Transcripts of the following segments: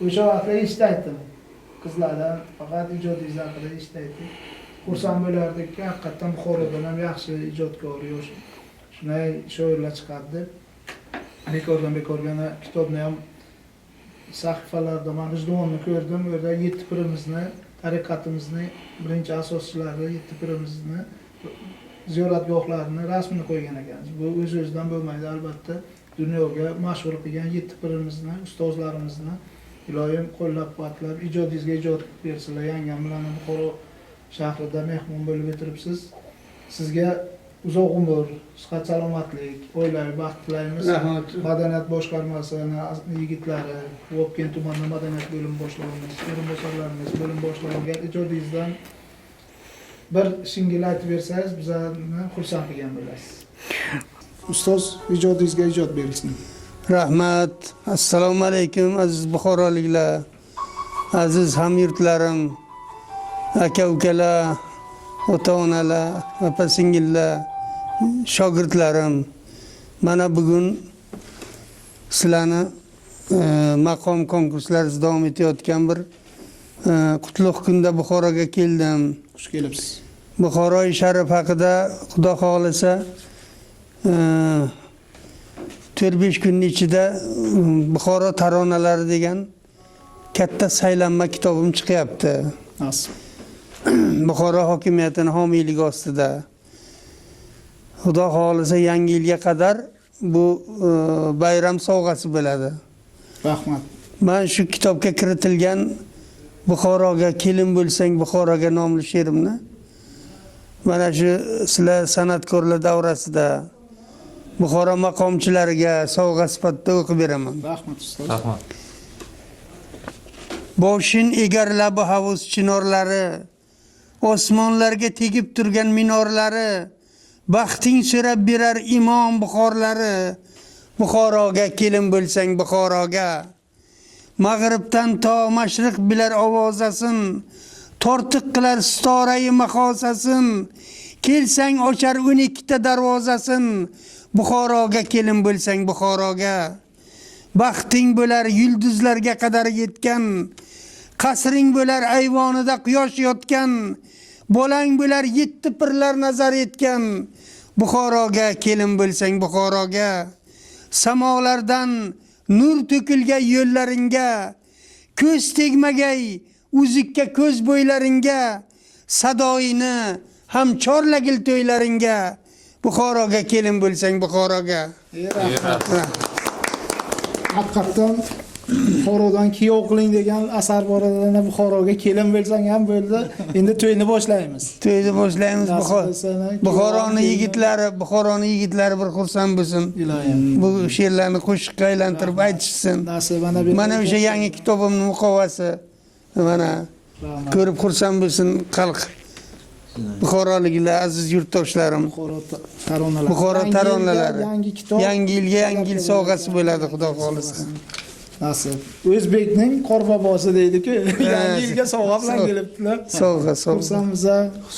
O'sha vaqtda eshitaydim. Qizlardan faqat ijodingiz haqida eshitaydik. Xursand bo'lardikki, haqiqatdan Buxorodan ham yaxshi ijodkor, yosh shunday shoirlar chiqadi deb. Bekordan bekorga ana kitobni ham sahifalarida man G'ijduvonni ko'rdim. U yerda yetti pirimizni, tariqatimizni birinchi asoschilari, yetti pirimizni ziyoratgohlarini rasmini qo'ygan ekansiz. Bu o'z o'zidan bo'lmaydi albatta. Dunyoga mashhur qilgan yetti pirimizni, ustozlarimizni iloyim qo'llab-quvvatlab, ijodingizga ijod bersinlar. Yangam bilan Buxoro shahrida mehmon bo'lib o'tiribsiz. Sizga uzoq umr, sihat salomatlik, oilaviy baxt tilaymiz. Rahmat. Madaniyat boshqarmasini yigitlari, Vobkent tumanida madaniyat bo'limi boshlig'imiz, o'rinbosarlarimiz, bo'lim boshlig'iga ijodingizdan bir shingil aytib bersangiz, bizlarni xursand qilgan bo'lasiz. Ustoz, ijodingizga ijod berilsin. Rahmat. Assalomu alaykum, aziz buxoroliklar, aziz hamyurtlarim, aka ukalar, ota onalar, opa singillar, shogirdlarim. Mana bugun sizlarni maqom konkurslaringiz davom etayotgan bir qutlug' kunda Buxoroga keldim. Xush kelibsiz. Buxoroi sharif haqida Xudo xohlasa 4-5 kunning ichida Buxoro taronalari degan katta saylanma kitobim chiqyapti. Nasib. Buxoro hokimiyatini homiyligi ostida. Xudo xohlasa yangi yilga qadar bu bayram sovg'asi bo'ladi. Rahmat. Man shu kitobga kiritilgan Buxoroga kelin bo'lsang Buxoroga nomli she'rimni mana shu sizlar san'atkorlar davrasida Buxoro maqomchilariga sovg'a sifatida o'qib beraman. Rahmat, ustoz. Rahmat. Boshin egar labi havuz chinorlari, osmonlarga tegib turgan minorlari, baxting so'rab berar imom Buxorlari, Buxoroga kelin bo'lsang Buxoroga. Mag'ribdan to mashriq bilar ovozasin, tortiq qilar sitorai mahosasin, kelsang ochar 12 ta darvozasin, Buxoroga kelin bo'lsang Buxoroga. Baxting bo'lar yulduzlarga qadar yetgan, qasring bo'lar ayvonida quyosh yotgan, bolang bo'lar yetti pirlar nazar etgan, Buxoroga kelin bo'lsang Buxoroga. Samolardan nur to'kilgan yo'llaringga, ko'z tegmagay uzukka ko'z bo'ylaringga, sadoyini ham chorlagil to'ylaringga, Buxoroga kelin bo'lsang Buxoroga. Rahmat. Haqiqatdan Buxorodan kuyov qiling degan asar bor edi. Buxoroga kelin bo'lsang ham bo'ldi. Endi to'yni boshlaymiz. To'yni boshlaymiz. Nasib Buxoro bo'lsa, Buxoroni kelin- yigitlari, Buxoroni yigitlari bir xursand bo'lsin. Iloyim. Bu she'rlarni qo'shiqqa aylantirib aytishsin. Nasib mana bu. Mana o'sha yangi kitobimning muqovasi. Mana Rahmat. ko'rib xursand bo'lsin xalq. Buxoroliklar, aziz yurtdoshlarim. Buxoro taronalari. Buxoro Yangi yilga taronalari. Yangi kitob. Yangi yilga yangi yil sovg'asi bo'ladi, Xudo xohlasa. Nasib. O'zbekning qorbobosi deydi-ku. Yangi yilga sovg'a bilan kelibdilar. Sovg'a, sovg'a. Xursandmiz.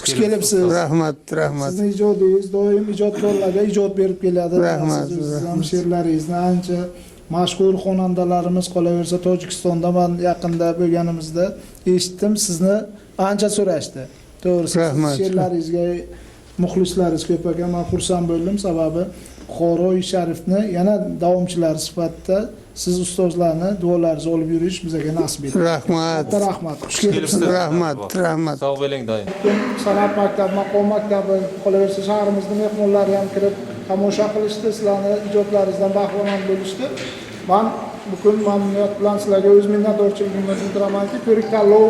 Xush kelibsiz. Rahmat, rahmat. Sizni ijodingiz doim ijodkorlarga ijod berib keladi. Rahmat, Siz o'zingiz ham rahmat. she'rlaringizni ancha mashhur xonandalarimiz, qolaversa Tojikistonda man yaqinda bo'lganimizda eshitdim, sizni ancha so'rashdi. To'g'risi, Rahmat. she'rlaringizga muxlislaringiz ko'p ekan. Men xursand bo'ldim, sababi Buxoroi sharifni yana davomchilari sifatida siz ustozlarni duolaringizni olib yurish bizga nasib etdi. Rahmat. Katta rahmat. Xush kelibsiz. Rahmat, rahmat. Sog' bo'ling doim. San'at maktabi, maqom maktabi, qolaversa shahrimizni mehmonlari ham kirib tomosha qilishdi, sizlarni ijodlaringizdan bahramand bo'lishdi. Man bugun mamnuniyat bilan sizlarga o'z minnatdorchiligimni bildiramanki, ko'rik tanlov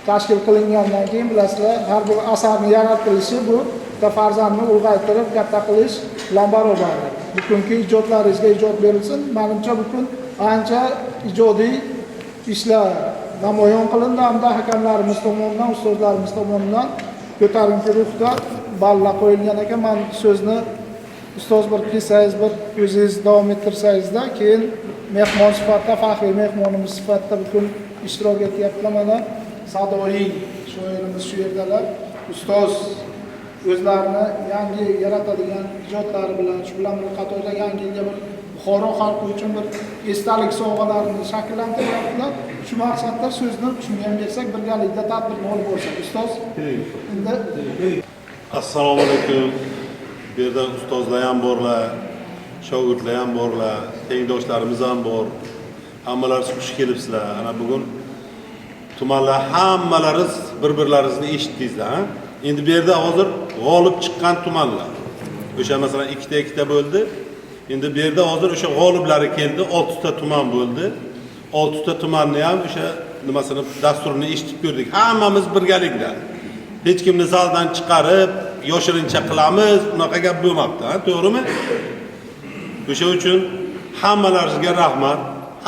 tashkil qilingandan keyin bilasizlar, har bir asarni yaratilishi bu bitta farzandni ulg'aytirib katta qilish bilan barobardir. Bugungi ijodlaringizga ijod berilsin. Manimcha, bugun ancha ijodiy ishlar namoyon qilindi hamda hakamlarimiz tomonidan, ustozlarimiz tomonidan ko'tarinki ruhda ballar qo'yilgan ekan. Man so'zni ustoz bir kelsangiz, bir o'zingiz davom ettirsangizda, keyin mehmon sifatida, faxriy mehmonimiz sifatida bugun ishtirok etyaptilar. Mana sadoiy shoirimiz shu yerdalar. Ustoz o'zlarini yangi yaratadigan ijodlari bilan, shu bilan bir qatorda yangi yilga bir Buxoro xalqi uchun bir esdalik sovg'alarini shakllantiryaptilar. Shu maqsadda so'zni shunga ham bersak, birgalikda tadbirni olib borsak. Ustoz, endi Assalomu alaykum. Bu yerda ustozlar ham borlar, shogirdlar ham borlar, tengdoshlarimiz ham bor. Hammalaringiz xush kelibsizlar. Ana bugun tumanlar hammalaringiz bir-birlaringizni eshitdingizlar, ha? Endi bu yerda hozir g'olib chiqqan tumanlar. O'sha masalan ikkita ikkita bo'ldi. Endi bu yerda hozir o'sha g'oliblari keldi, 6 ta tuman bo'ldi. 6 ta tumanni ham o'sha nimasini dasturini eshitib ko'rdik. Hammamiz birgalikda. Hech kimni zaldan chiqarib, yoshirincha qilamiz, unaqa gap bo'lmabdi, ha, to'g'rimi? O'sha uchun hammalaringizga rahmat.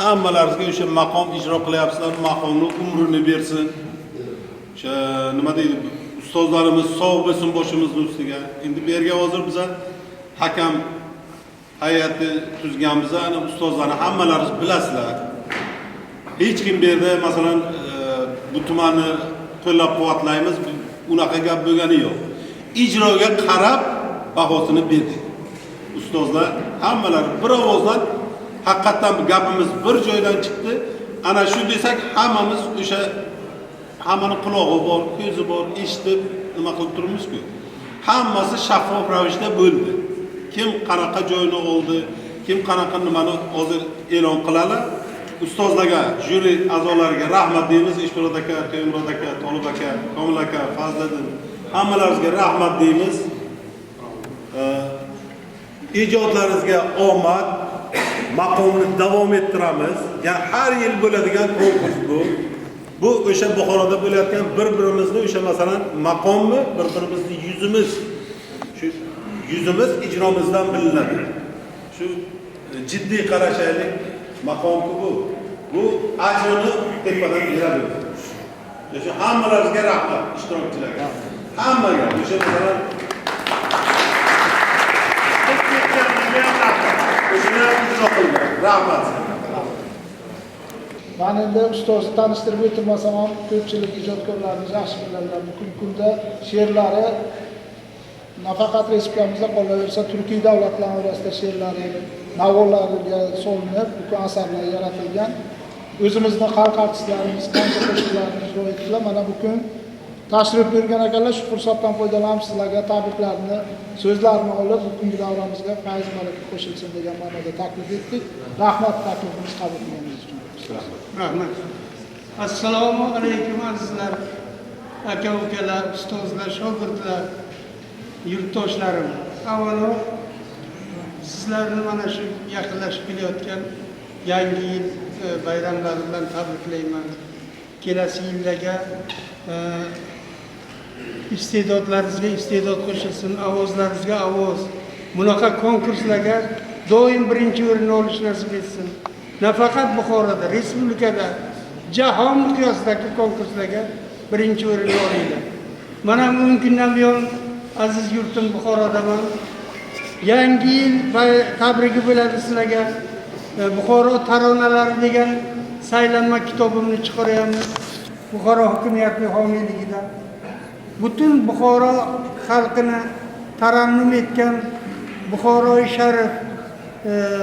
Hammalaringizga o'sha maqom ijro qilyapsizlar, maqomni umrini bersin. O'sha nima deydi, ustozlarimiz sog' bo'lsin boshimizni ustiga. Endi bu yerga hozir biza hakam hay'ati tuzganmiz, ana ustozlarni hammalaringiz bilasizlar. Hech kim bu yerda masalan bu tumanni qo'llab-quvvatlaymiz, unaqa gap bo'lgani yo'q. Ijroga qarab bahosini berdik. Ustozlar hammalari bir ovozdan haqiqatdan gapimiz bir joydan chiqdi. Ana shu desak hammamiz o'sha hammani qulog'i bor, ko'zi bor, eshitib nima qilib turibmiz-ku. Hammasi shaffof ravishda bo'ldi. Kim qanaqa joyini oldi, kim qanaqa nimani hozir e'lon qiladi. Ustozlarga, jyuri a'zolariga rahmat deymiz. Eshmurod aka, To'ymurod aka, Tolib aka, Komil aka, Fazliddin hammalaringizga rahmat deymiz. Ijodlaringizga omad, maqomni davom ettiramiz. Ya'ni har yil bo'ladigan konkurs bu. Bu o'sha Buxoroda bo'layotgan bir-birimizni o'sha masalan maqommi, bir-birimizni yuzimiz, shu yuzimiz ijromizdan bilinadi. Shu jiddiy qarashaylik, maqomku bu. Bu ajrini tepadan beradi. O'sha hammalaringizga rahmat ishtirokchilarga. Hammaga o'sha masalan o'shani ham ijro qilgan. Rahmat. Man endi ustozni tanishtirib o'tirmasam ham ko'pchilik ijodkorlarimiz yaxshi biladilar. Bugungi kunda she'rlari nafaqat respublikamizda, qolaversa turkiy davlatlar orasida she'rlari navolariga solinib, bugun asarlar yaratilgan. O'zimizni xalq artistlarimiz qancha qo'shiqlarni ijro etdilar. Mana bugun tashrif buyurgan ekanlar, shu fursatdan foydalanib sizlarga tabriklarni, so'zlarni olib, bugungi davramizga fayz baraka qo'shilsin degan ma'noda taklif etdik. Rahmat taklifimizni qabul qilganingiz uchun. Rahmat. Assalomu alaykum azizlar, aka ukalar, ustozlar, shogirdlar, yurtdoshlarim. Avvalo sizlarni mana shu yaqinlashib kelayotgan yangi yil bayramlari bilan tabriklayman. Kelasi yillarga iste'dodlaringizga iste'dod qo'shilsin, ovozlaringizga ovoz. Bunaqa konkurslarga doim birinchi o'rinni olish nasib etsin. Nafaqat Buxoroda, respublikada, jahon miqyosidagi konkurslarga birinchi o'rinni olinglar. Mana 10 kundan buyon aziz yurtim Buxorodaman. Yangi yil tabrigi bo'ladi sizlarga. Buxoro taronalari degan saylanma kitobimni chiqaryapmiz. Buxoro hokimiyati homiyligida. Butun Buxoro xalqini tarannum etgan Buxoroi sharif,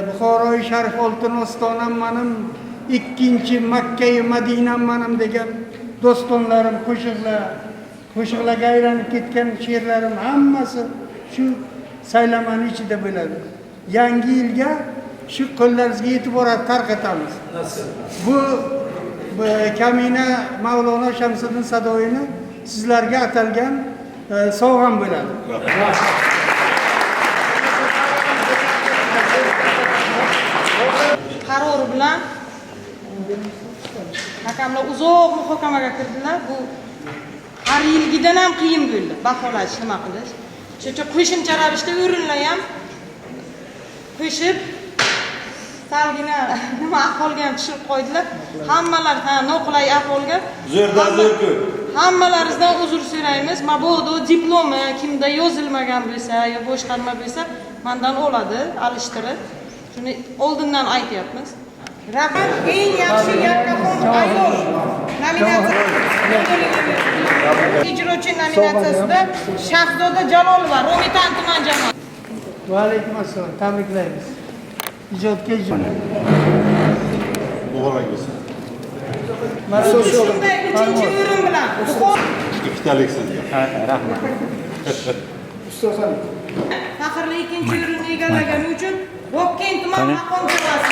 Buxoroi sharif oltin ostonam manim, ikkinchi Makkai Madinam manim degan dostonlarim, qo'shiqlar, qo'shiqlarga aylanib ketgan she'rlarim hammasi shu saylamani ichida bo'ladi. Yangi yilga shu qo'llaringizga yetib boradi, tarqatamiz. Bu kamina Mavlono Shamsiddin Sadoiyni sizlarga atalgan sovg'am bo'ladi. Qarori bilan hakamlar uzoq muhokamaga kirdilar. Bu har yilgidan ham qiyin bo'ldi baholash, nima qilish. Shuning uchun qo'shimcha ravishda o'rinlar ham qo'shib salgina nima ahvolga ham tushirib qo'ydilar. Hammalar ha noqulay ahvolga. Zo'rdan zo'r-ku. Hammalaringizdan uzr so'raymiz. Mabodo diplomi kimda yozilmagan bo'lsa yo boshqa nima bo'lsa, mandan oladi, alishtirib. Shuni oldindan aytyapmiz. Rahmat. Eng yaxshi yakkaxon ayol nominatsiyasi ijrochi nominatsiyasida Shahzoda Jalolova, Romitan tuman jamoasi. Va alaykum assalom. Tabriklaymiz. Ijodga ijod. Muborak bo'lsin. Shunday uchinchi o'rin bilan Buxoro Ikkitalik sizga. Rahmat. Ustoz ham. Faxrli ikkinchi o'rinni egallagani uchun Bobkent tuman maqom sovg'asi.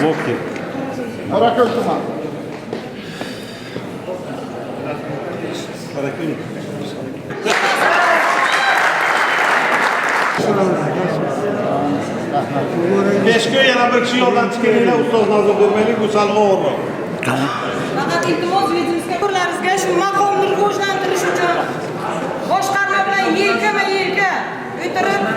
Bobkent. Qorako'l tumani. Qorako'l. Beshko'y yana bir kishi yordam chiqaringlar, ustoz nazar bermaylik, bu sal og'irroq. Faqat iltimos yetimiz shu maqomni rivojlantirish uchun boshqarma bilan yelkama-yelka o'tirib.